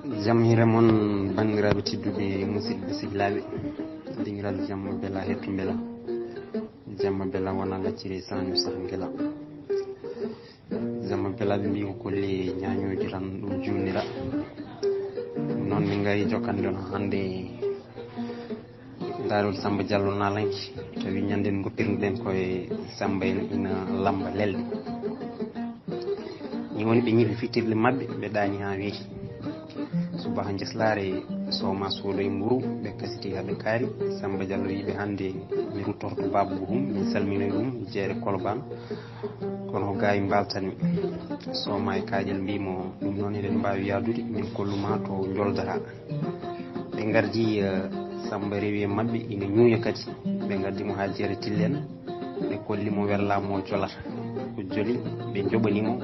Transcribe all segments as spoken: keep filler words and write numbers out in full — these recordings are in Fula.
Jam hire mon, banndiraaɓe tedduɓe, musidɓe sehilaaɓe, dingiral jamma bela hetto bela. Jamma bela wona lacciri sañu sah ngela. Jamma bela ɓe mbi ko kolli ñañooji tan ɗum junnira. Noon min ngari jokkande on hannde daarol Samba Diallo Nalanke, tawi ñanden goppirɗen koye Samba en ina lamba lelde. Ni woni ɓe ñifi fittirle maɓɓe, ɓe ɗaani haa weeti. Subaka njeslaare sooma soodoy mburu, ɓe kasiti haa ɓe kaari. Samba Diallo wiiɓe hannde mi ruttorto Baba Bohum, min salminoy ɗum, jeere Kolban. Kono ko gaawi mbaltanmi. Sooma e kaaƴel mbimo ɗum noon eɗen mbaawi yaadude, min kolluma to njoldata. Ɓe ngardi, eh, Samba rewi e maɓɓe, ina ñuuña kadi. Ɓe ngardi mo haa jeere Tillen, ɓe kolli mo werla mo jolata. O joli, ɓe njoɓani mo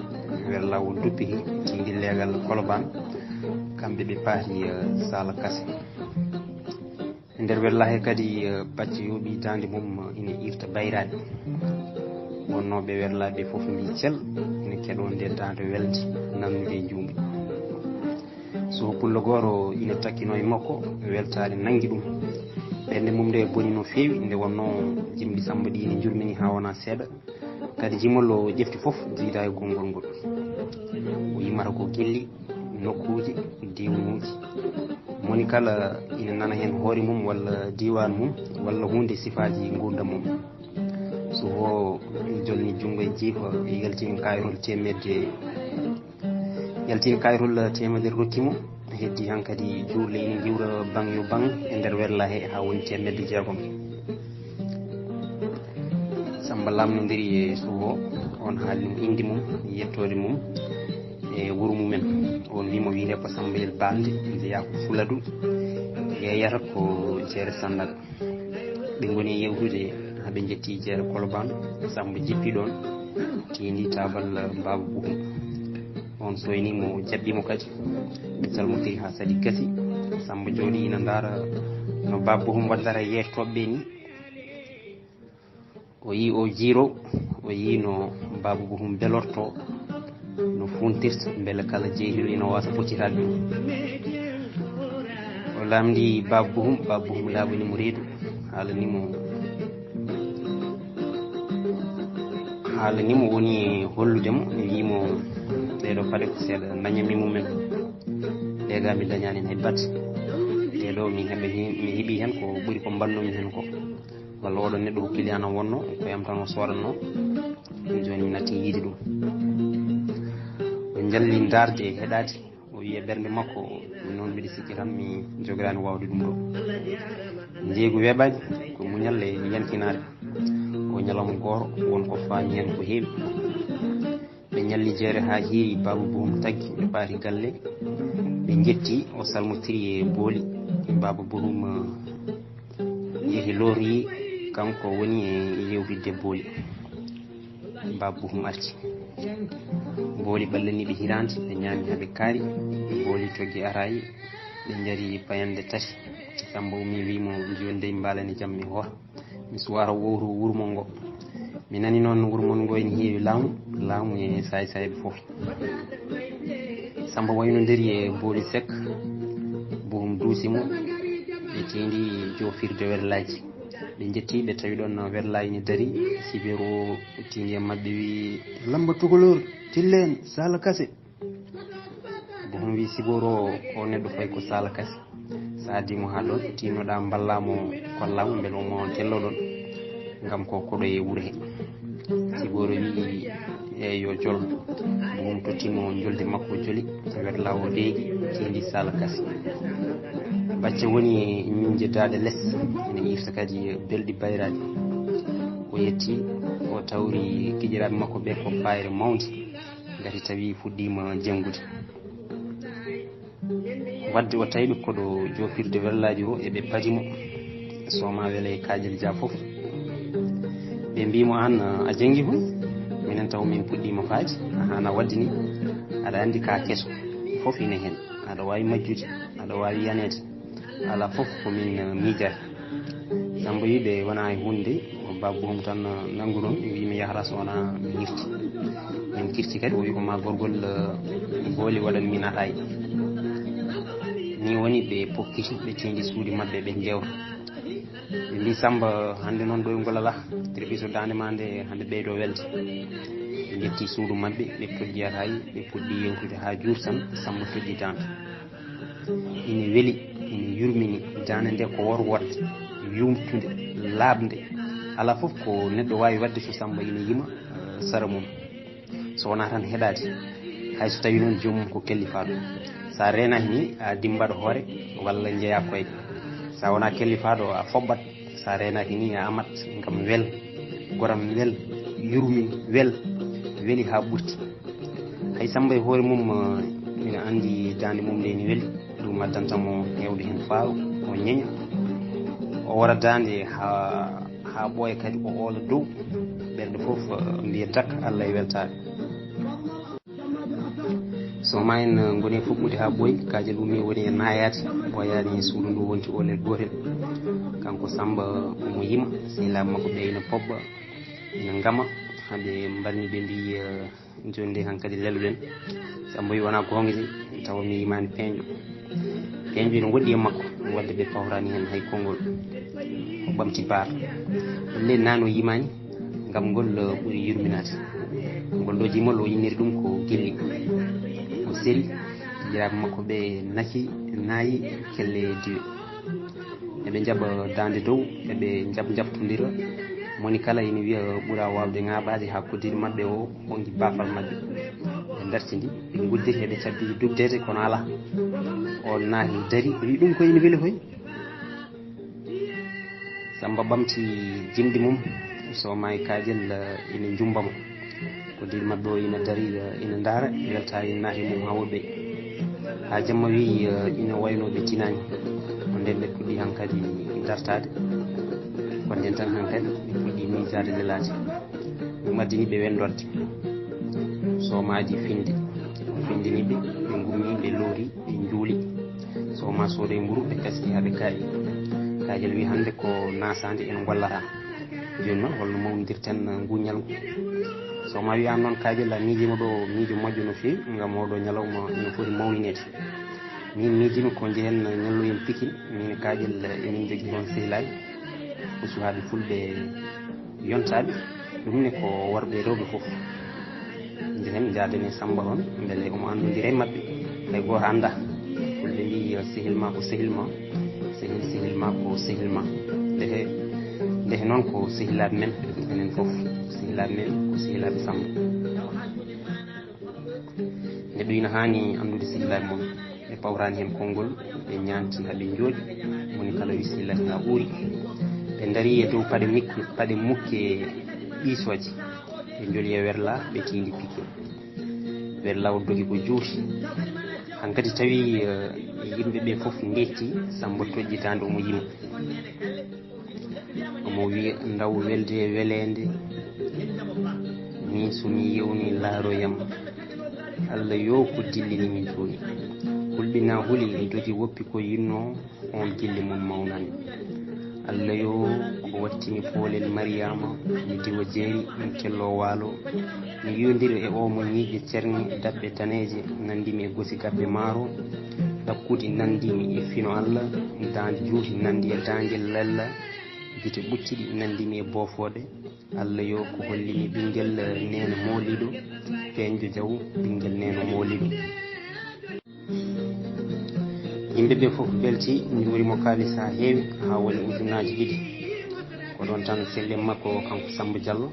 werla o duppiti, tindi leegal Koloban. Kamɓe ɓe paati, eh, Sala Kase. E nder werla he kadi, eh, bacce yooɓi daande mum, eh, ina irta bayraade. Wonnooɓe werlaaɓe fof mbii cel, ina keɗoo nde daande welde nannude e njuumri. So pullo gooro ina takkino e makko, weltaare nanngi ɗum. Ɓernde mum nde boni no feewi, nde wonnoo jimɗi Samba ɗi ina njurmini haa wona seeɗa. Kadi jimol o ƴefti fof jiida e konngol ngol. O yimata ko gilli, nokkuuji, diwnuuji. Moni kala ina nana heen hoore mum walla diiwaan mum walla huunde sifaaji nguurndam mum. So o jolni junngo e jiifa, yaltini kayrol teemedde, yaltini kayrol teemedere rokki mo. Heddi hankadi juuɗe ina ngiwra baŋ yo baŋ e nder werla he haa woni teemedde jeegom. Samba lamnondiri e suuho, on haalni mo inde mum, yettoode mum e wuro mumen. On wi mo wiyete ko Samba El Balde, jeyaa ko Fuladu, yeeyata ko Jeere Sandaga. Ɓe ngoni e yewtude haa ɓe njetti Jeere Kolban, Samba jippi ɗoon, tindi taabal Baaba Buhum. On soyni mo, jaɓɓi mo kadi. Ɓe calmotiri haa saɗi gasi. Samba jooɗi ina ndaara no Baaba Buhum waddata yeeƴtooɓe ɓe ni. O yii o jiiro, o yii no Baaba Buhum belorto, no funtirta, mbele kala jeehiiɗo ina waasa pottitaade ɗum. O lamndi Baaba Buhum, Baaba Buhum laaɓani mo reedu, haalani mo, haalani mo woni hollude mo, wii mo, "Ɗeeɗo paɗe ko seeɗa dañanmi mumen. Leega mi dañaani hay batte. Ɗeeɗo mi heɓa heen, mi heɓii heen ko ɓuri ko mbaɗnoomi heen ko." Walla oɗo neɗɗo ko client am wonno, ko yam tan o soodannoo. Jooni mi natti yiide ɗum. O jalli ndaarde e heɗaade. O wiya ɓernde makko, "Ɗum noon mbiɗa sikki tan mi jogoraani waawde ɗum ɗo." Njeeygu weeɓaani, ko muñal e yankinaare. O ñalawma gooro, won ko faami heen ko heewi. Ɓe ñalli jeere haa hiiri, Baaba Buhum taggi, ɓe paati galle. Ɓe njetti, o salmotiri e booli. Baaba Buhum, eh, yehi lorri, kanko woni e yewtidde booli. Baaba Buhum arti. Booli ɓallani ɓe hiraande, ɓe ñaami haa ɓe kaari. Booli coggi araayi, ɓe njari payanɗe tati. Samba ummi wii mo, "Jooni dey mbaalani jam mi hoora. Mi suwaata wowto wuro mon ngo. Mi nani noon wuro mon ngo ene heewi laamu, laamu e saay-saayɓe fof." Samba waynondiri e Booli Sek, Buhum duusi mo, ɓe tindi joofirde werlaaji. Ɓe njetti, ɓe tawi ɗoon werlaaji ne dari, sibeeru o tindi e maɓɓe wii, "Lamba Tukulóor, tilleen, Sala Kase." Buhum wii sibooro o, "O neɗɗo fayi ko Sala Kase. So a addii mo haa ɗoon, tiinno-ɗaa mballaa mo, kollaa mo mbele omo tello ɗoon. Ngam ko koɗo e wuro he." Sibooro wii, "Eey, yo jol." Buhum totti mo jolde makko, joli. Werlaa o deegi, tindi Sala Kase. Bacce woni e miñje daaɗe les, ene irta kadi belɗi bayraaɗi. O yetti, o tawri giƴiraaɓe makko ɓe ko fayre mawnde. Ngati tawi fuɗɗiima janngude. Wadde o tawi ɓe koɗo joofirde werlaaji o, eɓe padi mo. Sooma wele e kaaƴel ja fof. Ɓe mbii mo, "Aan a janngi koy? Minen taw min puɗɗiima faade. A haana waɗde ni. Aɗa anndi ka keso. Fof ine heen. Aɗa waawi majjude. Aɗa waawi yaneede. Alaa fof ko min, eh, miijata." Samba wii ɓe, "Wonaa e huunde, ko Baaba Buhum tan, eh, nanngu noon, wii mi yahata so wonaa mi hirti. Min kirti kadi, o wii ko ma gorgol, eh, booli waɗan min ataay." Ni ɓe pokki, ɓe cendi suudu maɓɓe, ɓe njeewta. Ɓe mbi, "Samba, hannde noon ɗoyngol alaa, tirbiso daande ma nde hannde ɓeydo welde." Ɓe njetti suudu maɓɓe, ɓe tojjiyata, ɓe puɗɗi yewtude haa juur tan, Samba tojji daande. Ina weli, ina yurmini, daande nde ko worworde, yuumtunde, laaɓnde. Alaa fof ko neɗɗo waawi waɗde so Samba ina yima, eh, sara mum. So wonaa tan heɗaade, hay so tawii noon joomum ko kellifaaɗo. So a reenaaki ni, a dimmbaɗo hoore walla njeyaa koyɗe. So a wonaa kellifaaɗo, a foɓɓat. So a reenaaki ni, a amat ngam wel, goram wel, yurmin wel, weli haa ɓurti. Hay Samba e hoore mum, eh, ina anndi daande mum nde ina weli, ɗum addanta mo heewde heen faaru, o ñeña, o wara daande haa, haa ɓooya kadi o oola dow, ɓerɗe fof, eh, mbiya dak, Allah e weltaare. So ma en, eh, ngoni e fuɓɓude haa ɓooyi, kaajal ummi woni e naayaade, ɓooyaani e suudu ndu wonti oolel gootel. Kanko Samba omo yima, sehilaaɓe makko ɓe ina pobba, ina ngama, haa ɓe mbarmi ɓe mbi, eh, Jooni nde hankadi leloɗen. Samba wi wonaa goonga de, tawa mi yimaani peeñɗo. Peeñɗo ina woɗɗi e makko, wadde ɓe pawraani heen hay konngol. O ɓamti baar. Ɗum nde naano yimaani, ngam ngol, eh, ɓuri yurminaade. Ngol ɗo jimol o inniri ɗum ko gilli. O seri, jiyaaɓe makko ɓe naci, naayi, kelle diwe. Eɓe njaɓa daande dow, eɓe njaɓ-, njaɓtondira. Moni kala ina wiya ɓura waawde ŋaaɓaade haa koddiiɗo maɓɓe o ɓoŋki baafal maɓɓe. Ɓe ndartindi, ɓe ngudditi, eɓe cabbi dugdeede, kono alaa. O naahi, dari, o wi ɗum ko ina weli koy. Samba ɓamti jimɗi mum, so maayi kaajel, eh, ina njummba mo. Koddiiɗo maɓɓe o ina dari, eh, ina ndaara, weltaare ina naahi mum haa woɗɗoyi. Haa jamma wi, eh, ina wayno ɓe tinaani. Ko nden ɓe puɗɗi hankadi dartaade. Ko nden tan hankadi ɓe puɗɗi miijaade lelaade. Ɗum addani ɓe wenndorde. Soomaaji finde. Findini ɓe, ɓe ngummi, ɓe loori, ɓe njuuli. So ma soodoy mburu, ɓe kaski haa ɓe kaayi. Kaajel wi hannde ko nasaande en ngollata. Jooni noon, holno mawndirten ngu ñalngu? So ma wi aan noon, Kaajel, a miijiima ɗo miijo moƴƴo no feewi, ngam oo ɗo ñalawma ina foti mawnineede. Min miijiimi ko njehen ñalloyen Pikin, min Kaajel, emin njogii toon sehilaaɓe, ko sukaaɓe fulɓe yontaaɓe, ɗum ne ko worɓe e rewɓe fof. Njehen njaaden e Samba toon, mbele omo anndondira e maɓɓe. Hay gooto anndaa. Fulɓe mbii, "Sehil ma ko sehil ma, sehil sehil ma ko sehil ma." Ndehe, ndehe noon ko sehilaaɓe men, enen fof. Sehilaaɓe men ko sehilaaɓe Samba. Neɗɗo ina haani anndude sehilaaɓe mum. Ɓe pawraani heen konngol, ɓe ñaanti haa ɓe njooɗi, moni kala wi sehilaaɓe haa ɓuuri. Ɓe ndarii e dow paɗe mikki, paɗe mukke ɓiisooje. Ɓe njoli e werla, ɓe tiindi Pikin. Werla o dogi ko juuti. Hankadi tawi, eh, yimɓe ɓe fof ndeetti, Samba toƴƴi daande omo yima. Omo wiya, "Ndaw welde e weleende, min so mi yewnii laaroyam. Allah yo ko dillini mi jooni." Hulɓinaa huli, dogi woppi ko yinnoo, oon gille mum mawnani. Allah yo ko wattini poolel Mariyaama, mi diwa jeeri, mi kello waalo, mi yiyondira e oo mo ñiiƴe ceerŋe, daɓɓe daneeje, nanndi mi e gosi gabbe maaro, ɗakkuɗi nanndi mi e fino Allah, daande juuti nanndi e daangel lella, gite ɓucciɗi nanndi mi e boofooɗe. Allah yo ko holli mi ɓinngel neene mooliiɗo, peeñɗo jaw, ɓinngel neene mooliiɗo. Yimɓe ɓe fof mbelti, njuuri mo kaalis haa heewi, haa woni ujunnaaji ɗiɗi. Ko ɗoon tan sehil makko o, kanko Samba Diallo,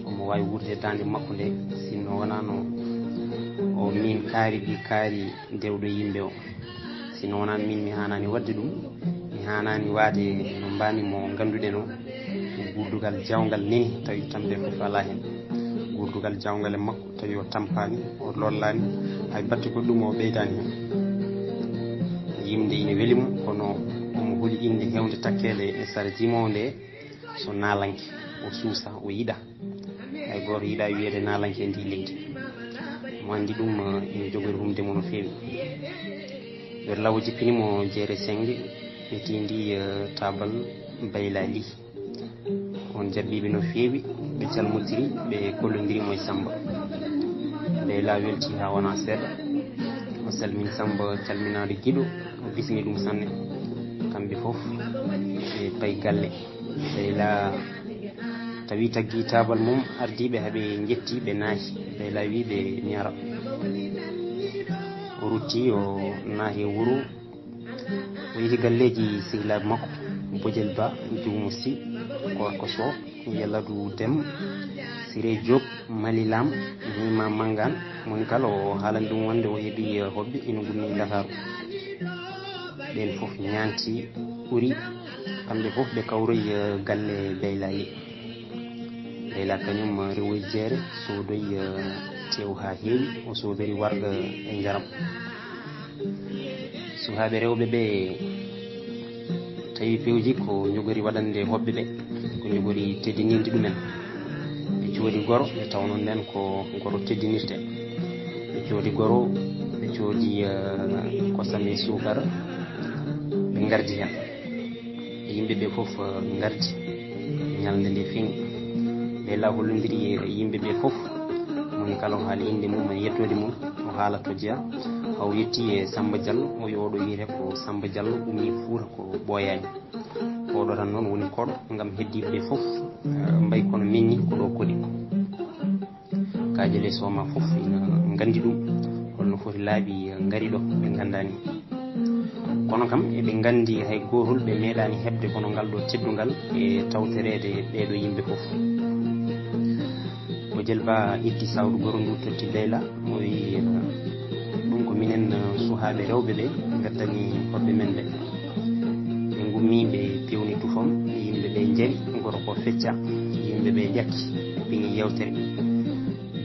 omo waawi wuurde daande makko nde, sinno wonaano o miin kaari ɗi kaari dewɗo yimɓe o. Sinno wonaano miin mi haanaani waɗde ɗum, mi haanaani waade no mbaami mo ngannduɗen o. Guurdugal jaawngal neni, tawi tamde fof alaa heen. Guurdugal jaawngal e makko, tawi o tampaani, o lollaani, hay batte goɗɗum o ɓeydaani heen. Yimde ina weli mo, kono omo holi innde heewnde takkeede e sara jimoowo nde, so naalanke, o suusa, o yiɗa. Hay gooto yiɗa wiyeede naalanke e ndi leydi. Mo anndi ɗum, eh, ina jogori humde mo no feewi. Werla o jippini mo jeere sennge, ɓe tiindi, eh, taabal Bayla Li. On jaɓɓiiɓe no feewi, ɓe calmodiri, ɓe kollondiri mo e Samba. Bayla welti haa wona seeɗa. Salmin Samba, calminaade giɗo, o bismi ɗum sanne. Kamɓe fof ɓe payi galle. Ɓeyla tawi taggi taabal mum, ardiiɓe haɓe njetti, ɓe naati. Ɓeyla wi ɓe ñara. O rutti, o naati e wuro. O yehi galleeji sehilaaɓe makko, Bojel Ba, Juumo Si, Gorko Sow, Yaladu Dem, Siree Joob, Mali Lam, Nima Mangaan. Moni kala o haalani ɗum wonde o heɓi, eh, hoɓɓe ina ngummi Ndakaaru. Ɓeen fof ñaanti, ɓuri, kamɓe fof ɓe kawroyi, eh, galle Beyla. Leyla kañum rewoyi jeere, soodoyi, eh, tew haa heewi, o soodori warga e njaram. Sukaaɓe rewɓe ɓe tawi pewji ko njogori waɗande hoɓɓe ɓe, ko njogori teddinirde ɗumen. Ɓe coodi goro, ɓe tawno nden ko goro teddinirte. Ɓe coodi goro, ɓe coodi, eh, kosam e suukara, ɓe ngardi hen. Yimɓe ɓe fof, eh, ngardi ñalnde nde feŋi. Ɓe la hollondiri e yimɓe ɓe fof. Moni kala o haali innde mum e yettoode mum, o haala to jeya. Haa o yetti e Samba Diallo, o yo oɗo wiyete ko Samba Diallo, ummi Fuuta ko ɓooyaani. Oɗo tan noon woni koɗo ngam heddiiɓe ɓe fof, eh, mbayi kono min ni ko ɗo koɗi. Kaaƴe ley sooma fof ina nganndi ɗum, holno foti laaɓi ngari ɗo, ɓe nganndaani. Kono kam, eɓe nganndi hay gootol ɓe meeɗaani heɓde kono ngal ɗo teddungal e tawtoreede ɓee ɗo yimɓe fof. Bojel Ba itti sawdu goro ndu totti Leyla, o wiyi, "Ɗum ko minen, eh, sukaaɓe rewɓe ɓe ngaddani hoɓɓe men ɓe." Ɓe ngummi, ɓe pewni tufam, yimɓe ɓe njari, gorko fecca, yimɓe ɓe ƴakki, ɓe ngi yewtere.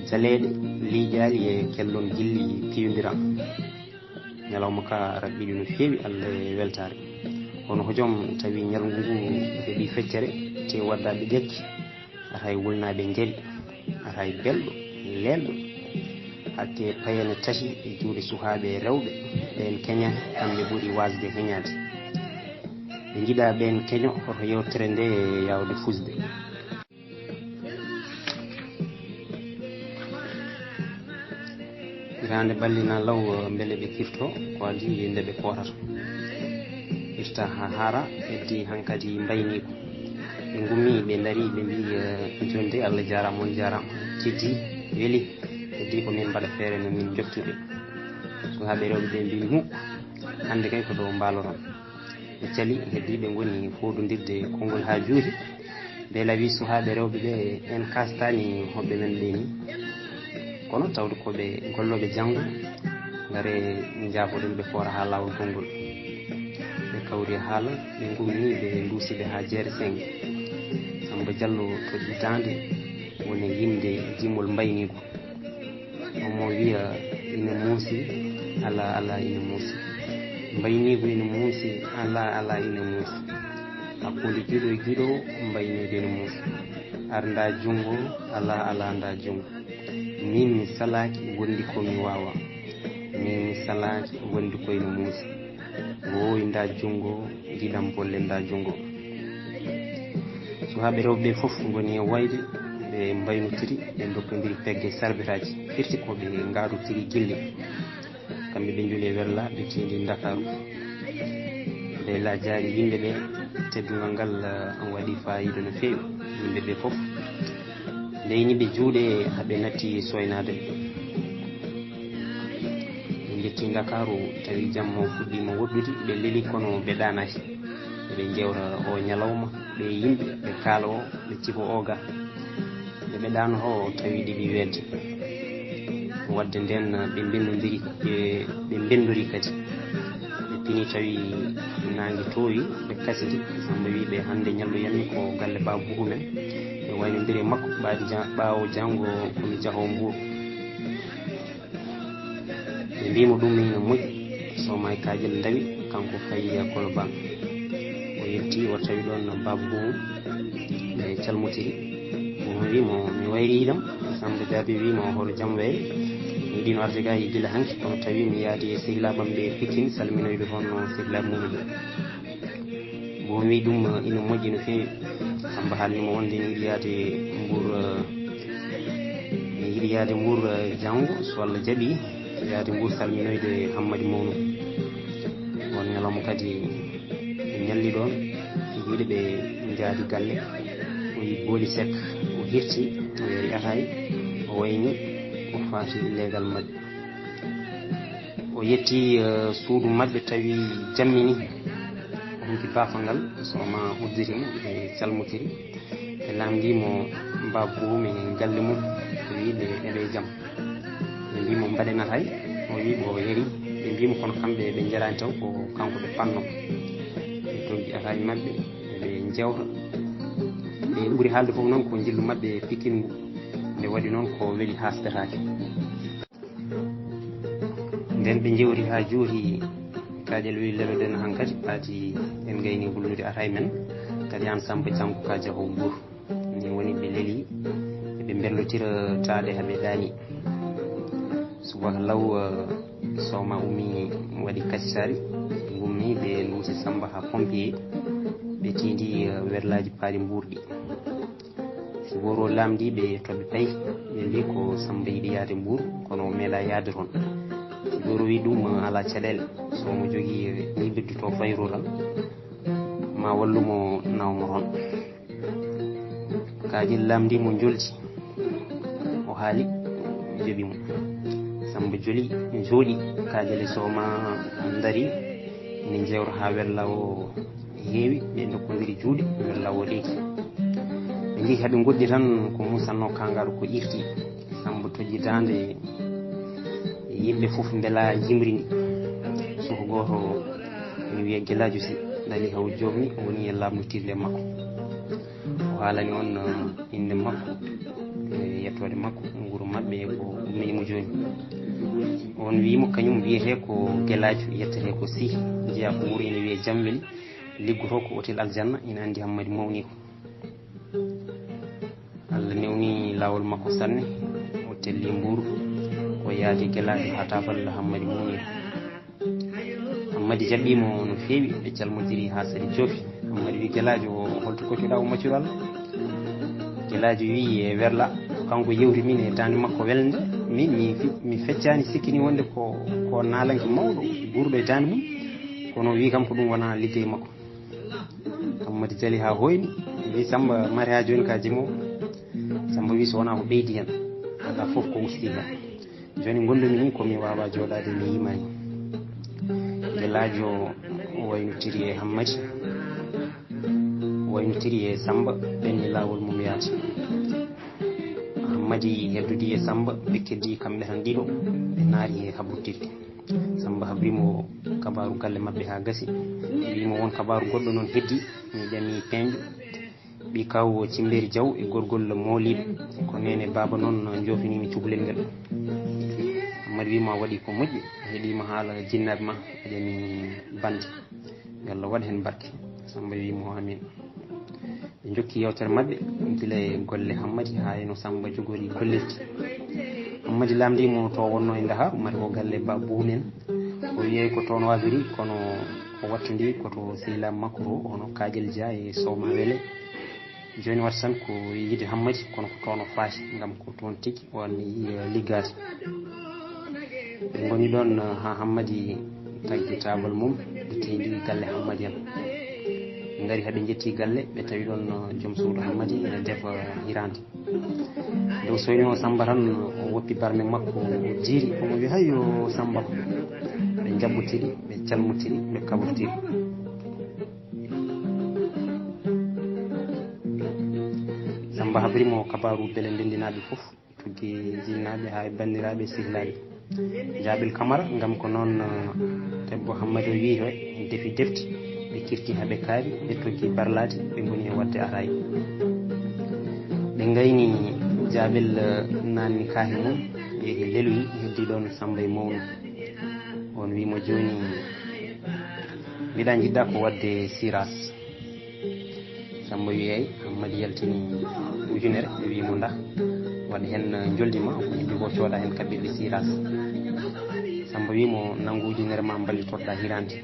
Jaleeɗe, liiƴaali e kellon gilli piwndira. Ñalawma ka raɓɓiɗi no feewi, Allah e weltaare. Kono hojom tawi ñalngu ngu heɓi feccere, te waddaaɓe ƴakki, ata e wulnaaɓe njari, ata e belɗo, leelɗo. Hakke payene tati e juuɗe sukaaɓe rewɓe, ɓeen keña, kamɓe ɓuri waasde heñaade. Ɓe njiɗa ɓeen keño, hoto yewtere nde yaawde fusde. Hiraande ballina law, mbele ɓe kirto ko adii nde ɓe kootata. Irta haa haara, heddi hankadi mbayniiko. Ɓe ngummi, ɓe ndarii, ɓe mbii, eh, "Jonde, Allah jaaraama, on jaaraama. Teddi, weli, heddi ko min mbaɗa feere no min njottude." Sukaaɓe rewɓe ɓe mbii, "Muk, hannde kay ko ɗo mbaaloton." Ɓe cali, heddi ɓe ngoni fooɗondirde konngol haa juuti. Ɓe lawi sukaaɓe rewɓe ɓe, "En kaastaani hoɓɓe men ɓe ni. Kono tawde ko ɓe gollooɓe janngo, ngare njaafoɗen ɓe koora haa laawol konngol." Ɓe kawri haala, ɓe ngummi, ɓe nduusi ɓe haa jeere seng. Samba Diallo toɗɗi daande, woni yimde jimol mbayniigu. Omo wiya, "Ina muusi, alaa, alaa, ina muusi. Mbayniigu ina muusi, alaa, alaa, ina muusi. Hakkunde giɗo e giɗo, mbayniigu ina muusi. Ar ndaa junngo, alaa, alaa, ndaa junngo. Miin mi salaaki, wondi ko mi waawaa. Miin mi salaaki, wondi ko ina muusi. Woowi ndaa junngo, giɗam bolle ndaa junngo." Sukaaɓe rewɓe ɓe fof ngoni e wayde, ɓe mbaynotiri, ɓe ndokkondiri pegge sarbetaaji. Firti ko ɓe ngaadotiri gille. Kamɓe ɓe njuli e Werla, ɓe tiindi Ndakaaru. Ɓe la jaari yimɓe ɓe, teddungal ngal, eh, waɗi faayiida no feewi. Yimɓe ɓe fof ndeyni ɓe juuɗe, haa ɓe natti soynaade. Ɓe njetti Ndakaaru, tawi jamma o fuɗɗiima woɗɗude, ɓe leli kono ɓe ɗaanaaki. Eɓe njewta o ñalawma, ɓe yimɓe, ɓe kaala o, ɓe cifa o ga. Nde ɓe ɗaano o, tawi ɗiɗi weedde. Waɗde ndeen, ɓe mbendondiri, ɓe, ɓe mbendori kadi. Ɓe pini tawi naange toowi, ɓe kasidi. Samba wii ɓe, "Hannde ñallu yammi ko galle Baaba Buhu men. Ɓe waynondiri e makko, ɓaadi ja-, ɓaawo janngo ko mi jahoo Mbuur." Ɓe mbii mo ɗum ina moƴƴi, so Maay Kaajel ndawi, kanko fayi e Kolobaan. O yettii, o tawi ɗoon Baaba Buhu, ɓe calmotiri. Buhu wii mo, "Mi wayri ilam." Samba Jaabi wii mo, "Hoto jam wayri? Mi yiɗino arde ga e gila hanki, kono tawi mi yaadi e sehilaaɓe am ɓe Pikin, salminoyde toon sehilaaɓe mum en." Mbo mi ɗum ina moƴƴi no feewi. Samba haalni mo wonde ina yiɗi yaade Mbuur, eh, ina yiɗi yaade Mbuur, eh, janngo, so Allah jaɓi. Yaade Mbuur salminoyde Hammadi Mawnu. Oon ñalawma kadi ɓe ñalli ɗoon, yiide ɓe njaadi galle. O yi Booli Sek, o hirti, o yari ataay, o wayni, o faati leegal maɓɓe. O yetti, eh, suudu maɓɓe, tawi jammini, o huuti baafal ngal, so ma udditi mo, ɓe calmotiri. Ɓe laamndii mo baabu mum e galle mum, o wiyi ɓe eɓe jam. Ɓe mbii mo mbaɗen ataay, o wiyi ɓe o yari. Ɓe mbii mo kono kamɓe ɓe njaraani taw, ko kanko ɓe panno. Ɓe toggi ataay maɓɓe, ɓe njewta. Ɓe ɓuri haalde fof noon ko njillu maɓɓe pikingu, nde waɗi noon ko weli haasdataake. Nden ɓe njewti haa juuti, Kaƴel wi leloɗen hankadi, paati en ngayni hulnude ataay men, kadi aan Samba janngo ka jaho Mbuur. Ni woni ɓe leli, eɓe mbellotira taade haɓe daani. Subaka law, eh, Sooma ummi waɗi kaccitaari, ngummi ɓe nduusi Samba haa pompier, ɓe tiindi, eh, werlaaji paari mbuurɗi. Si gooro laamndii ɓe to ɓe payi, ɓe mbii ko Samba yiɗi yahde Mbuur, kono o meeɗaa yahde toon. Si gooro wii ɗum alaa caɗeele, so omo jogii ni bedduto fayru tan, ma wallu mo nawa mo toon. Kaƴel laamndii mo njoldi, o haali, joɓi mo. Samba joli, jooɗi, Kaƴel e Sooma ndari, ne njewta haa werla o heewi, ɓe ndokkondiri juuɗe, ɓe lawoɗeeki. Ɓe njehi haa ɓe ngoɗɗi tan, ko musanno kangaɗo ko irti. Samba toƴƴi daande, yimɓe fof mbela jimri ni. Suka gooto ene wiya Gelaajo Si, dali haw joomni, woni e laaɓnotirde makko. O haalani on, eh, innde makko, e yettoode makko, nguru maɓɓe e ko ummini mo jooni. On wii mo kañum wiyetee ko Gelaajo, yettetee ko Si, jeyaa ko wuro ene wiyee Jamweli. Liggotoo ko otel aljanna, ina anndi Hammadi mawni ko. Allah newni laawol makko sanne, o telli Mbuur, o yaadi Gelaajo haa Taafal Hammadi mawni ko. Hammadi jaɓɓii mo no feewi, ɓe calmodiri haa sali joofi. Hammadi wi Gelaajo, o holto koccuɗaa o maccuɗo Allah? Gelaajo wi e werla, kanko yewti min e daande makko welnde, min mi fi-, mi feccaani sikkini wonde ko, ko naalanke mawɗo guurɗo e daande mum, kono o wi kam ko ɗum wonaa liggey makko. Hammadi jali haa hoyni, wi Samba mari haa jooni ka jimowo. Samba wi so wonaa ko ɓeydi heen, alaa fof ko usti heen. Jooni ngonndumi ni ko mi waawaa jooɗaade mi yimaani. Gelaajo waynotiri e Hammadi, waynotiri e Samba, ɓenni laawol mum yaati. Hammadi heddodi e Samba, ɓe keddii kamɓe tan ɗiɗo, ɓe naati e haɓɓotirde. Samba habri mo kabaaru galle maɓɓe haa gasi. Wi mo won kabaaru goɗɗo noon heddi, mi ƴami peeñɗo. Ɓii kaw Cimbeeri Jaw e gorgol mooliiɗo. Ko neene baaba noon joofiniimi cukalel ngel. Hammadi wi mo a waɗi ko moƴƴi, a heɗiima haala jinnaaɓe ma, a ƴami bannde. Yo Allah waɗ heen barke. Samba wi mo amin. Ɓe njokki yeewtere maɓɓe, gila e golle Hammadi haa e no Samba jogori gollirde. Hammadi laamndii mo to wonnoo e Ndakaaru, mari ko galle ba buunen. O wiyey ko toon o habiri, kono o wattondii ko to sehilaaɓe makko to, hono Kaƴel Dia e Sooma Wele. Jooni wata tan ko yiide Hammadi, kono ko toon o faati, ngam ko toon tigi o anniyi liggaade. Ɓe ngoni ɗoon, haa Hammadi taggi taabal mum, ɓe teeŋti galle Hammadi en. Ɓe ngari haa ɓe njetti galle, ɓe tawi ɗoon joom suudu Hammadi ene defa hiraande. Nde o soynoo Samba tan, o woppi barme makko, o jiiri, omo wiya, "Hayyo, Samba." Ɓe njaɓɓotiri, ɓe calmotiri, ɓe kaɓortiri. Samba habri mo kabaaru beele ndendinaaɓe fof, tuggi jinnaaɓe haa e banndiraaɓe e sehilaaɓe. Jaaɓel Kamara, ngam ko noon, eh, debbo Hammadi o wiyi, he defi defti, ɓe kirti haa ɓe kaari, ɓe toggi barlaade, ɓe ngoni e waɗde ataay. Ɓe ngayni Jaaɓel, eh, naanni kaahe mum, yehi leloyi, heddi ɗoon Samba e mawnu. On wi mo jooni, mbiɗa njiɗɗa ko waɗde siras. Samba wi eey, Hammadi yaltini ujunere, wi mo nda, waɗ heen njoldi ma, ko heddi ko cooda heen kaɓirɗe siras. Samba wi mo nanngu ujunere ma mballitorɗa hiraande.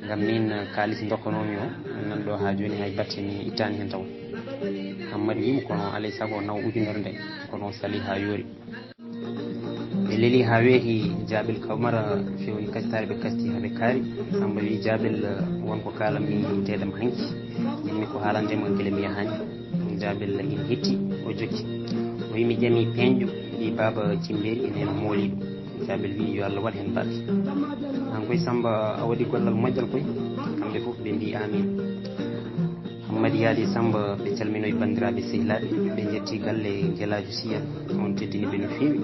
Ngam min kaalis ndokkanoomi o, nan ɗo haa jooni hay batte mi ittaani heen taw. Hammadi wi mo kono alay sago naw ujunere nde, kono sali haa yoori. Ɓe leli haa weeti, Jaabel Kamara fewni kasitaare, ɓe kasti haa ɓe kaari. Samba wi Jaabel, eh, won ko kaalan mi teedam hanki. Min mi ko haalande mo gila mi yahaani. Jaabel ina hetti, o jokki. O wi mi ƴami peeñɗo, wi baaba Cimbeeri e neene mooliiɗo. Jaabel wi yo Allah waɗ heen barke. Aan koy Samba a waɗi gollal moƴƴal koy. Kamɓe fof ɓe mbi amin. Hammadi yaadi Samba, ɓe calminoyi banndiraaɓe sehilaaɓe, ɓe njetti galle Gelaajo Siyan, on teddini ɓe no feewi.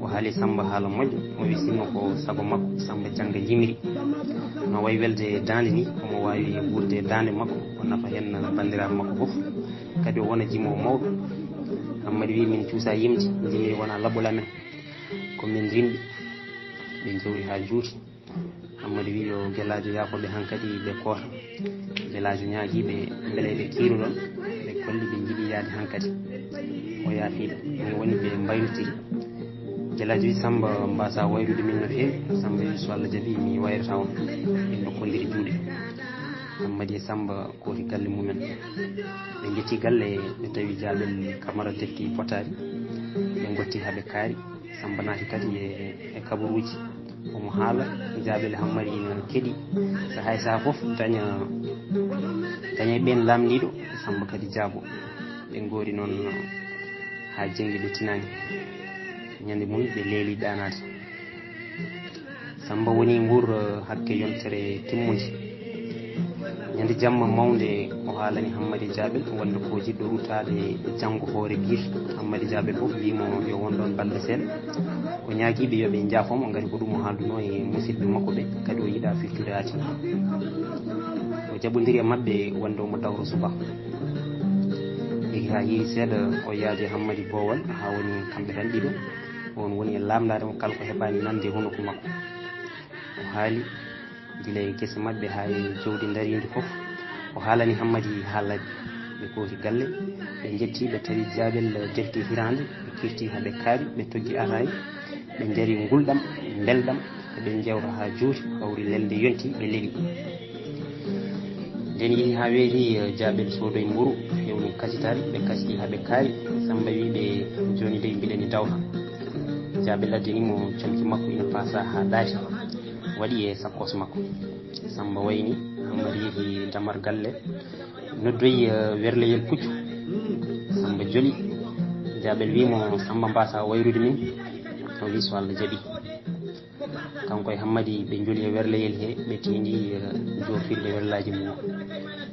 O haali Samba haala moƴƴo, o wi sinno ko sago makko Samba jannga jimiri. No wayi welde daande ni, omo waawi wuurde daande makko, o nafa heen banndiraaɓe makko fof. Kadi o wona jimoowo mawɗo. Hammadi wi min cuusa yimde, jimiri wona laɓɓol amen. Ko min rimɗi. Ɓe njowri haa juuti. Hammadi wi yo Gelaajo yaafo ɓe hankadi ɓe koota. Gelaajo ñaagi ɓe mbele ɓe kiiruɗon, ɓe kolli ɓe njiɗi yaade hankadi. O yaafi ɓe. Ɗum woni ɓe mbaylotiri. Gelaajo wi Samba mbasa wayrude min no feewi. Samba wi so Allah jaɓi mi wayrata on. Ɓe ndokkondiri juuɗe. Hammadi e Samba kooti galle mumen. Ɓe njetti galle, ɓe tawi Jaabel Kamara defti potaari. Ɓe ngotti haa ɓe kaari. Samba naati kadi e, e kabaruuji. Omo haala, Jaabel Hammadi ina keɗi. Sahaa e sahaa fof daña, daña e ɓeen laamɗiiɗo, Samba kadi jaabo. Ɓe ngoori noon haa jenngi ɓe tinaani. Ñande mum ɓe leeli ɗaanaade. Samba woni nguur, eh, hakke yontere timmunde. Ñande jamma mawnde o haalani Hammadi Jaabel wonde ko jiɗɗo ruttaade janngo hoore biir. Hammadi Jaabel fof wii mo yo won ɗoon balɗe seeɗa. O ñaagii ɓe yo ɓe njaafo mo, ngati ko ɗum o haaldunoo e musidɓe makko ɓe, kadi o yiɗaa firtude aati. O jaɓondiri e maɓɓe wonde omo dawra subaka. Yehi haa yehi seeɗa, o yaadi Hammadi Boowal haa woni kamɓe tan ɗiɗo. On woni e laamndaade mo kala ko heɓaani nande e hunuko makko. O haali gila e gese maɓɓe haa e jowdi ndariindi fof. O haalani Hammadi haalaaji. Ɓe kooti galle, ɓe njetti, ɓe tawi Jaabel defti hiraande, ɓe kirti haa ɓe kaari, ɓe toggi ataay, ɓe njari ngulɗam, mbelɗam, ɓe njewta haa juuti, hawri lelde yonti, ɓe leeli. Nden yehi haa weeti, eh, Jaabel soodoyi mburu, hewni kasitaari, ɓe kasiti haa ɓe kaari. Samba wi ɓe, jooni dey mbiɗa ni dawta. Jaabel addani mo comci makko ina paasa haa ɗaati, waɗi e sakkoos makko. Samba wayni, Hammadi yehi damar galle, noddoyi, eh, werleyel puccu. Samba joli. Jaabel wi mo, Samba mbasa wayrude min? O wi so Allah jaɓi. Kanko e Hammadi ɓe njoli e werleyel he, ɓe teeŋti, eh, joofirde werlaaji mum.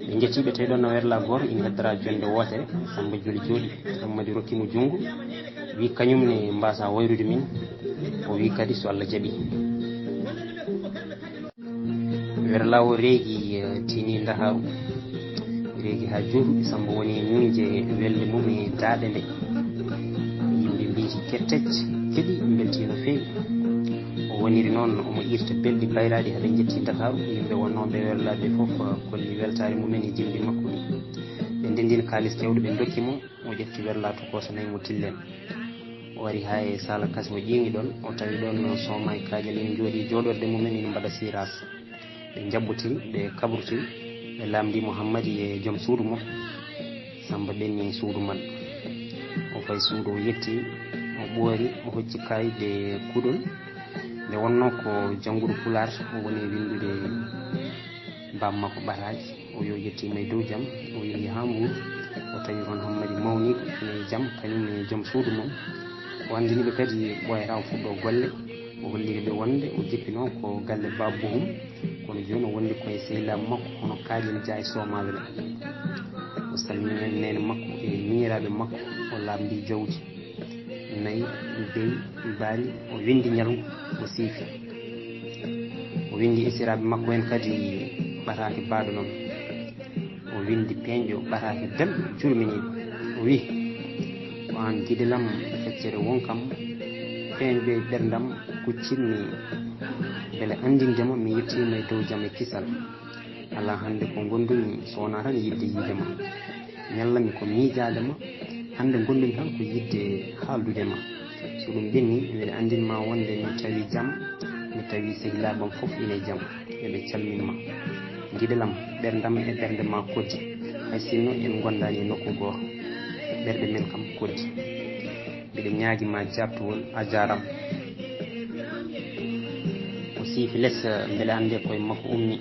Ɓe njetti ɓe tawi ɗoon no werla gooto ina heddora jonnde wootere. Samba joli jooɗi, Hammadi rokki mo junngo, wi kañum ne mbasa wayrude min? O wi kadi so Allah jaɓi. Werla o reegi, eh, tini Ndakaaru. Reegi haa juuti, Samba woni e muñde welde mum e daaɗe nde. Yimɓe mbiyti kettec, keɗi, mbeltii no feewi. O woniri noon, omo irta belɗi bayraaɗi haa ɓe njetti Ndakaaru. Yimɓe wonnooɓe werlaaɓe fof, eh, kolli weltaare mumen e jimɗi makko ɗi. Ɓe ndenndini kaalis keewɗo, ɓe ndokki mo, o ƴetti werla tokooso nayi mo tillen. O ari haa e saala kas mo ƴeeŋi ɗoon, o tawi ɗoon no sooma e kaajal ina njooɗii jooɗorde mumen ina mbaɗa siiraas. Ɓe njaɓɓotiri, ɓe kabrotiri, ɓe laamndii mo Hammadi e joom suudu mum. Samba ɓenni suudu man. O fayi suudu, o yetti, o ɓoori, o hocci kayit e kuɗol. Nde wonnoo ko jannguɗo Pulaar, o woni winndude baam makko ɓataake. O yo yettiima e dow jam, o yehi haa Mbuur, o tawi toon Hammadi mawniiɗo ina e jam, kañum e joom suudu mum. O anndini ɓe kadi ɓooyata o fuɗɗo golle. O holliri ɓe wonde o jippinoo ko galle Baaba Bohum, kono jooni o wondi ko e sehilaaɓe makko, hono Kaaƴel Jaay Soomaaɓe ɓe. O salmini heen neene makko e miñiraaɓe makko, o laamndii jawdi nayi, beyi, baali, o winndi ñalngu, o siifi. O winndi esiraaɓe makko en kadi ɓataake baaɗo noon. O winndi peeñɗo ɓataake belɗo jurminiiɗo. O wiyi, ko aan giɗel am, feccere won kam, peeñɗo e ɓerndam, kuccinmi mbele anndinde ma mi yettiima e dow jam e kisal. Alaa hannde ko ngondumi so wonaa tan yiɗde yiide ma. Ñalla mi ko miijaade ma, hannde ngondumi tan ko yiɗde haaldude ma. So ɗum ɓenni, mbeɗa anndin ma wonde mi tawi jam, mi tawi sehilaaɓe am fof ina e jam, eɓe calmin ma. Giɗel am, ɓerndam e ɓernde ma koddi, hay sinno en ngondaani e nokku gooto. Ɓerɗe men kam koddi. Mbiɗa ñaagi ma jaabtowol, a jaaraama. Siifi les, mbele annde koye makko ummi.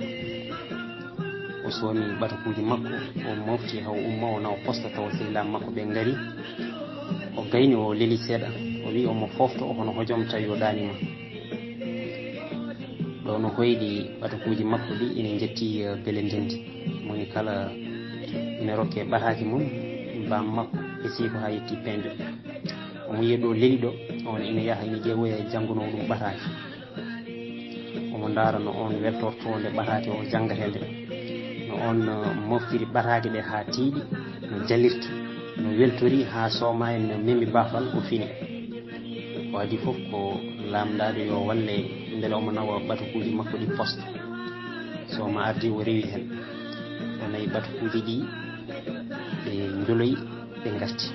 O soomi ɓatakuuji makko, o mofti haa o umma, o nawa poste, tawa sehilaaɓe makko ɓe ngari. O gayni, o leli seeɗa, o wi omo foofto hono hojom tawi o ɗaaniima. Ɗo no hoyɗi ɓatakuuji makko ɗi ina njetti, eh, bele ndendi. Moni kala ina rokke ɓataake mum, baam makko e siiko haa yetti peeñɗo. Omo yiya ɗo leli ɗo, on ina yaha ina ƴeewoya janngunoo ɗum ɓataake. Omo ndaara no on weltortoo nde ɓataake o janngata nde. No on, eh, moftiri ɓataake ɗe haa tiiɗi, no jalirta, no weltori haa sooma en memi baafal o fini. Ko adii fof ko laamndaaɗo yo walle mbele omo nawa ɓatakuuji makko ɗi poste. Sooma ardii o rewi heen. O nawi ɓatakuuji ɗi, ɓe njoloyi, ɓe ngarti.